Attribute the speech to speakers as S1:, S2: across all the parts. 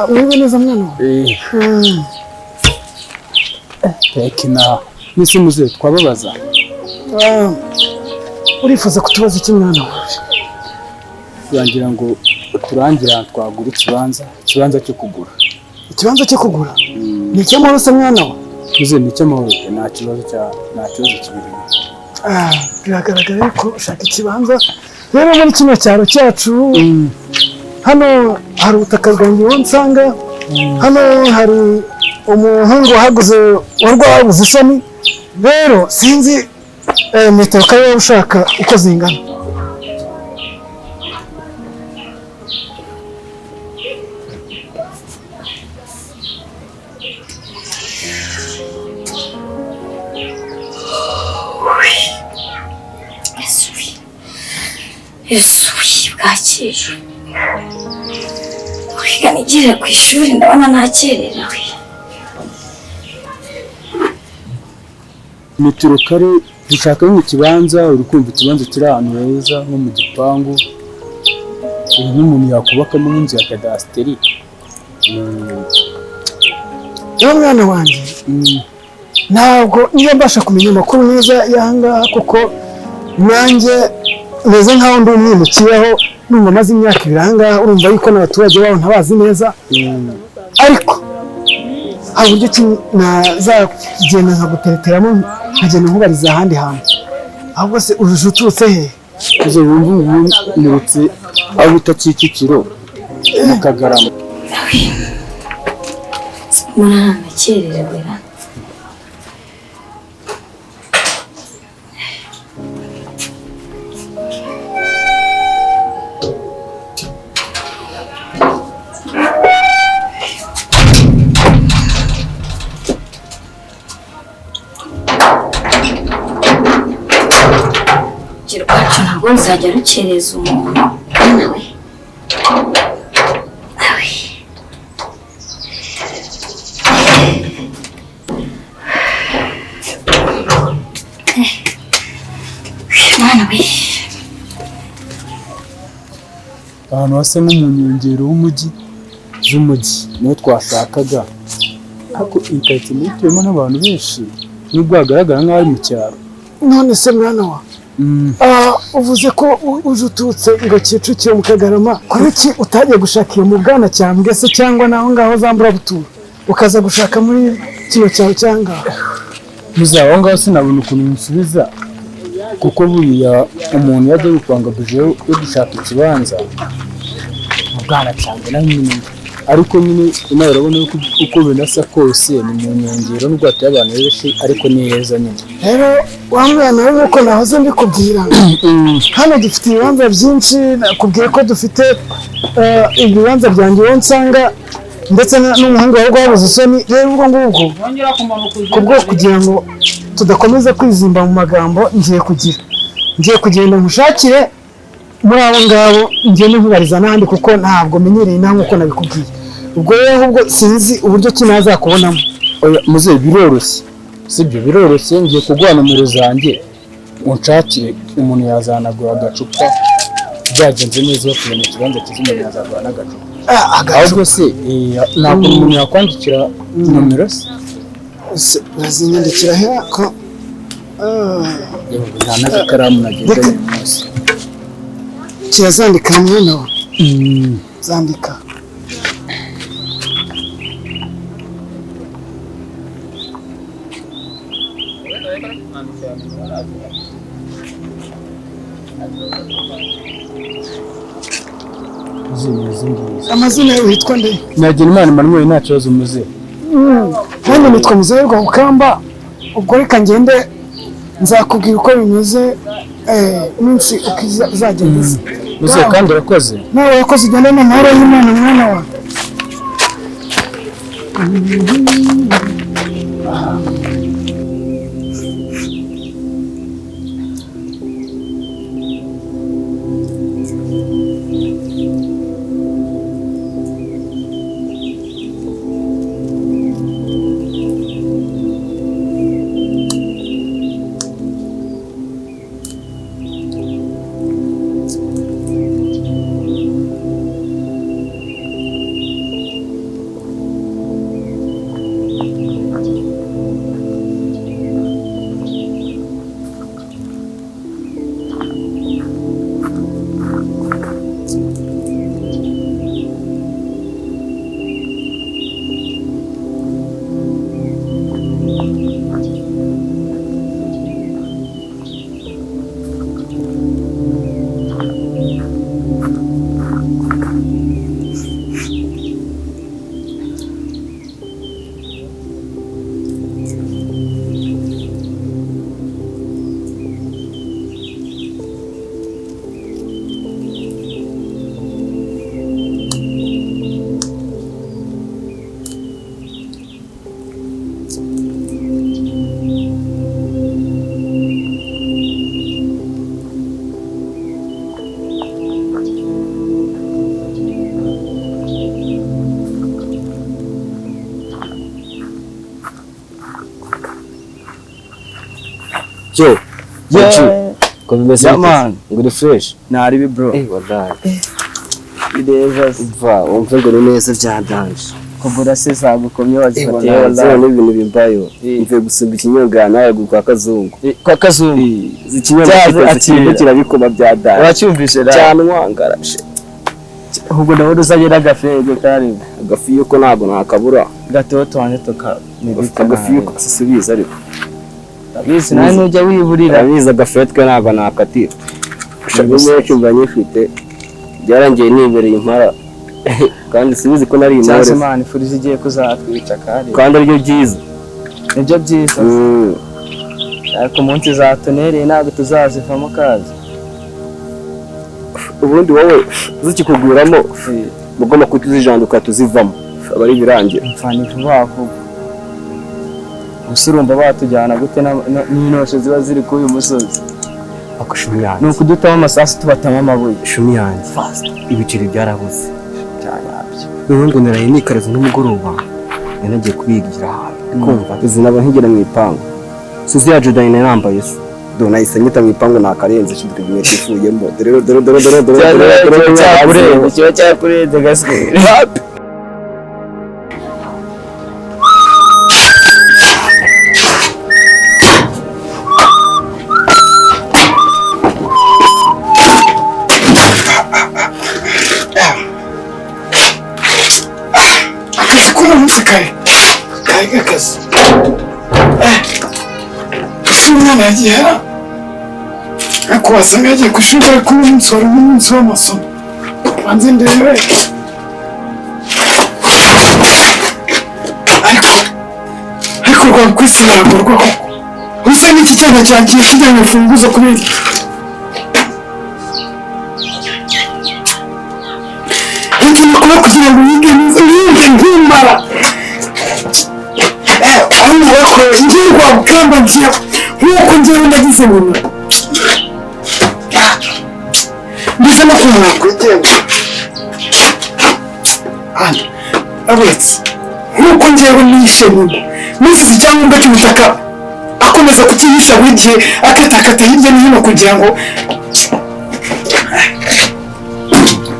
S1: Mwiriwe neza mwana wawe.
S2: Tekina nisi muze twababaza.
S1: Urifuza kutubaza iki mwana wawe?
S2: Yangira ngo turangira twagura ikibanza cyo kugura.
S1: Ikibanza cyo kugura? Ni icy'amahoro se mwana wawe?
S2: Muze ni icy'amahoro nta kibazo kibirimo.
S1: Biragaragara ko ushaka ikibanza. Rero muri kino cyaro cyacu hano hari ubutaka bwanjye wowe nsanga, hano hari umuhungu wahaguze warwabuze isoni. Rero sinzi metero kare ushaka uko zingana.
S3: Yesu bwakeye. Wiga nigire ku ishuri ndabona nakererewe.
S2: Metero kare dushaka nk'ikibanza, uri kumva ikibanza kiri ahantu heza nko mu gipangu, nk'umuntu yakubakamo nk'inzu ya kadasiteri.
S1: Rero mwana wanjye ntabwo niba mbasha kumenya amakuru neza y'ahangaha kuko nanjye meze nkaho ndi umwimukiyeho, numva maze imyaka ibiri ahangaha, urumva yuko n'abaturage baho ntabazi neza, ariko hari uburyo ki nazagenda nkagutereteramo nkagenda nkubariza ahandi hantu. Ahubwo se uje uturutse he?
S2: Uze wumva ubu nturutse aho bita Kicukiro mu Kagarama.
S3: Mwana nakererewe ra. Rwacu ntabwo nzajya rukereza umuntu nawe. Mwana we.
S2: Ahantu hasa nko mu nkengero z'umujyi niho twashakaga, ariko iyi karitsiye ituyemo n'abantu benshi nubwo hagaragara nk'aho ari mu cyaro.
S1: None se mwana wa uvuze ko uje uturutse ngo Kicukiro mu Kagarama, kuki utagiye gushaka iyo mu Bwanacyambwe se cyangwa naho ngaho za Mburabutura ukaza gushaka muri kino cyaro cyangwa
S2: muzaba aho ngaho? Sinabona ukuntu musubiza kuko buriya umuntu yajya gupanga buje yo gushaka ikibanza mu Bwanacyambwe naho nyine, ariko nyine nawe urabona uko binasa kose ni mu nkengero nubwo hatuye abantu benshi ariko ni heza nyine.
S1: Rero wa mwana we nk'uko nahoze mbikubwira, hano dufite ibibanza byinshi, nakubwiye ko dufite ibibanza byanjye wowe nsanga ndetse n'umuhungu wawe rwabuze isoni. Rero ubwo ngubwo kubwo kugira ngo tudakomeza kwizimba mu magambo, ngiye kugenda nkushakire muri abo ngabo, ngende nkubariza n'ahandi kuko ntabwo menyereye nawe nk'uko nabikubwiye. Ubwo rero ahubwo sinzi uburyo ki nazakubonamo.
S2: Muze biroroshye sibyo, biroroshye ngiye kuguha nomero zanjye unshakire umuntu yazanagura agacupa, byagenze neza bakubona ikibanza cyiza umuntu yazagura n'agacupa. Ahubwo se ntabwo umuntu yakwandikira nomero se?
S1: Urazinyandikira he ko?
S2: Nta n'agakaramu nagendanye uyu munsi.
S1: Kirazandika mwana wa. Zandika. Amazina yawe witwa nde?
S2: Nagira Imana Emmanuel, nta kibazo muze.
S1: Nanjye nitwa Muzehe Rwabukamba. Ubwo reka ngende nzakubwira uko bimeze iminsi uko izagenda iza.
S2: Muzehe kandi urakoze.
S1: Nawe urakoze, ugende n'amahoro y'Imana mwana wawe.
S4: Yo,
S2: Yeah.
S4: ko bimeze
S2: Yeah,
S4: bite?
S2: man.
S4: Ngo uri fresh.
S2: Naribi bro.
S4: Eh, wallahi.
S2: Ireza
S4: Va, wumve ngo ni neza bya danje.
S2: Kugura se zagukomye wazifatiye
S4: Wallahi,
S2: wallahi.
S4: n'ibintu bimbayeho.
S2: Eh.
S4: Mvuye gusumba ikinyobwa nawe kwa kazungu.
S2: Eh, Kwa kazungu.
S4: Ikinyobwa
S2: Cyaze
S4: kikoze
S2: akira.
S4: kirimo kirabikoma bya danje.
S2: Uracyumvise ra?
S4: Cyane wangarashe.
S2: Ahubwo ndabona uzanye n'agafege karibu.
S4: Agafi yuko ntabwo nakabura.
S2: Gatoto wanjye tuka
S4: Agafi yuko sisubiza ariko.
S2: Abizi nawe nujya wiburira.
S4: Urabizi agafi twe ntabwo nakatira. Menshi mba nyifite. Byarangiye nibereye impara. Kandi sibizi ko nari intore.
S2: Cyanze man furizi igiye kuzatwica kari.
S4: Kandi aribyo byiza.
S2: Nibyo byiza.
S4: Mm.
S2: Ariko umunsi zatunereye ntabwo tuzazivamo kazi.
S4: Ubundi wowe zikikuguramo ugomba kutuzijanduka tuzivamo aba ari ibirangira.
S2: Mfana vuba vuba. Gusa urumva batujyana gute n'inoshe ziba ziri kuri uyu musozi.
S4: Ako shumi yanjye,
S2: Ni ukudutamo amasasu tubatamo amabuye.
S4: shumi yanjye, ibiceri byarabuze.
S2: Byanyabyo.
S4: Noneho ngo naraye nikaraze n'umugoroba nari nagiye kubigira ahantu kumva izi naba nkigera mu ipangu suzi ya Jordan nari nambaye se dore nahise nyita mu ipangu nakarenze shidika inkweto ivuyemo dore dore dore dore dore dore dore
S2: Cyakurenze, kiba cyakurenze gaswe.
S1: Akazi k'uno munsi kare kari kakazi. Ese umwana yagiye hera? Ariko wasanga yagiye ku ishuri ariko uno munsi wari umunsi w'amasomo. Banze ndebe. Ariko rwakwisi nagorwa koko. Usa n'iki cyana cyagiye kijyanye imfunguzo kubera iki? Ibyo nakora kugira ngo yige neza, yige nkumara. Aho bakora ngiye rwagamba ngiye nk'uko njyewe nagize nyuma. Mbese no kuntu nakwigenga. Hano, abetse nk'uko njyewe nishe nyuma. Nisize icyangombwa cy'ubutaka akomeza kukihisha buri gihe akatakata hirya no hino kugira ngo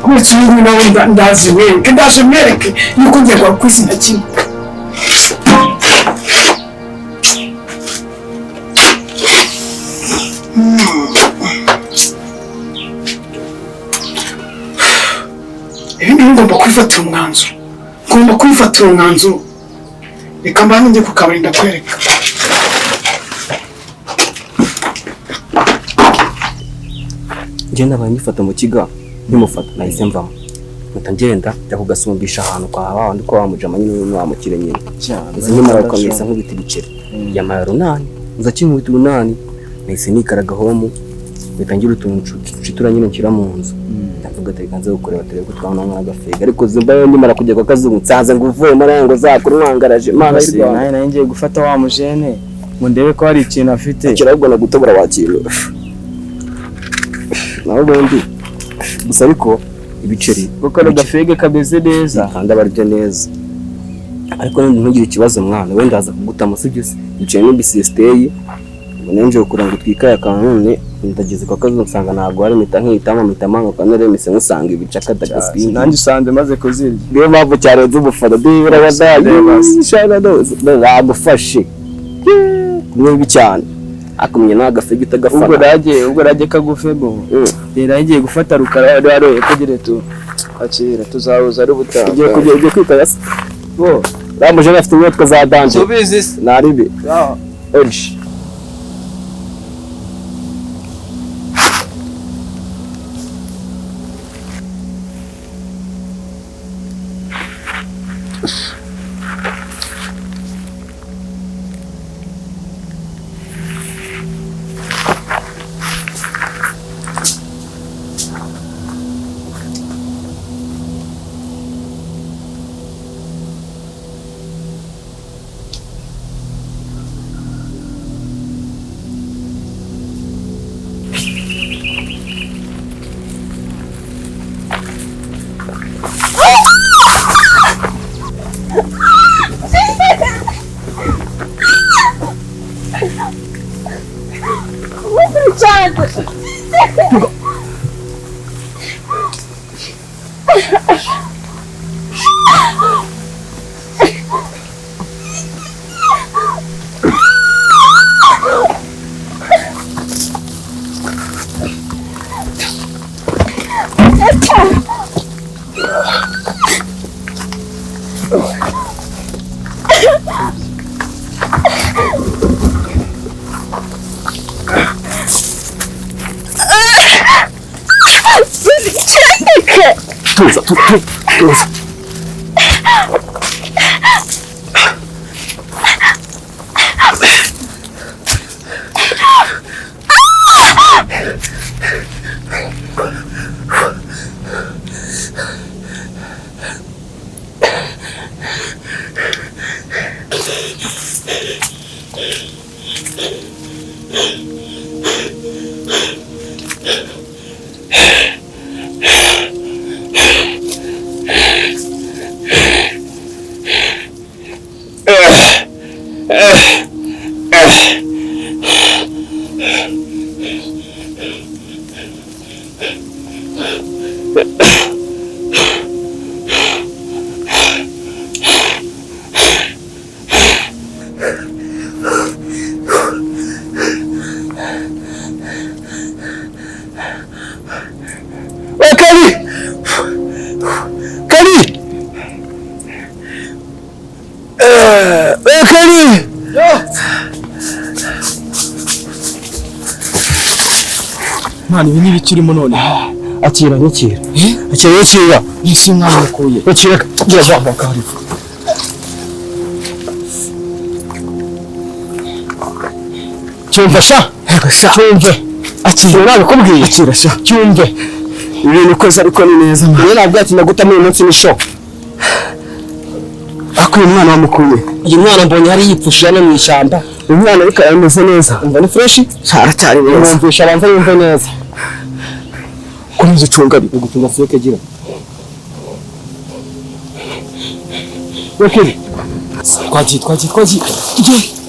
S1: uretse uyu nguyu nawe ndazi mwereke ndaje mwereke yuko ngiye kwa kwisi na kimwe. Ibi ngibi ngomba kubifatira umwanzuro, ngomba kubifatira umwanzuro. Reka mbanze njye ku kabari ndakwereka.
S4: Njye nabaye ngifata mu kiga nkimufata nahise mvamo mpita ngenda njya kugasumbisha ahantu kwa wa wundi kwa wa mujama nyine wa mukire nyine. Nzi nkimara gukamesa nkubita ibiceri yampaye runani nza akinkubita urunani nahise nikaraga homu mpita ngira utuntu nshitura nyine nshyira mu nzu ndavuga ati reka nze gukorera turebe ko twabona nk'agafega ariko zimba nkimara kujya kwa kazungu nsanze ngo uvuyemo nawe ngo zakora umwangaraje Imana y'u Rwanda.
S2: Nawe nari ngiye gufata wa mujene ngo ndebe ko hari ikintu afite.
S4: Akira ahubwo nagutobora wakira nawe ubundi gusa ariko ibiceri
S2: Kuko kano gafege kameze neza.
S4: kandi aba aribyo neza ariko ntugire ikibazo mwana wenda aza kugutama sibyo se ibiceri ni bisesiteyi ngo nari nje kugira ngo twikaye akantu none ndageze kwa kazungu nsanga ntabwo hari mpita nkihitamo mpita mpanuka none mpise nkusanga ibicaka dagaspingi.
S2: Nanjye usanze maze kuzirya.
S4: Niyo mpamvu cyarenze umufana ndibura bagufashe kumwe bibi cyane akumye n'agafege utagafana.
S2: Ubwo ragiye kagufemo. Rero ngiye gufata rukara wari waroye kugira tu akira tuzahuza ari ubutaha.
S4: Ugiye kujya ugiye kwikaya se?
S2: Bo.
S4: Ramuje afite inkweto za danje.
S2: Subizi se.
S4: Naribi. Oji. Tuza, tuza.
S2: Mwana ibi ni bikirimo none.
S4: Akira nyikira. Akira nyikira.
S2: Isi mwana mukuye.
S4: Akira gira jambo kari.
S2: Cyumva sha.
S4: Sha.
S2: Cyumve.
S4: Akira nabikubwiye. Akira sha.
S2: Cyumve.
S4: Ibintu ukoze ariko ni neza. Niyo nabwo ati ndagutamo uyu munsi ni show. Ako uyu mwana wamukuye.
S5: Uyu mwana mbonye hari yipfushije hano mu ishyamba.
S4: Uyu mwana ariko arameze neza.
S5: Umva ni fresh.
S4: Aracyari neza.
S5: Mwumvisha abanza yumve neza.
S4: Komeza ucunga bi.
S5: Ugucunga seke gira.
S4: Wakiri.
S2: Twagiye twagiye twagiye. Tujye.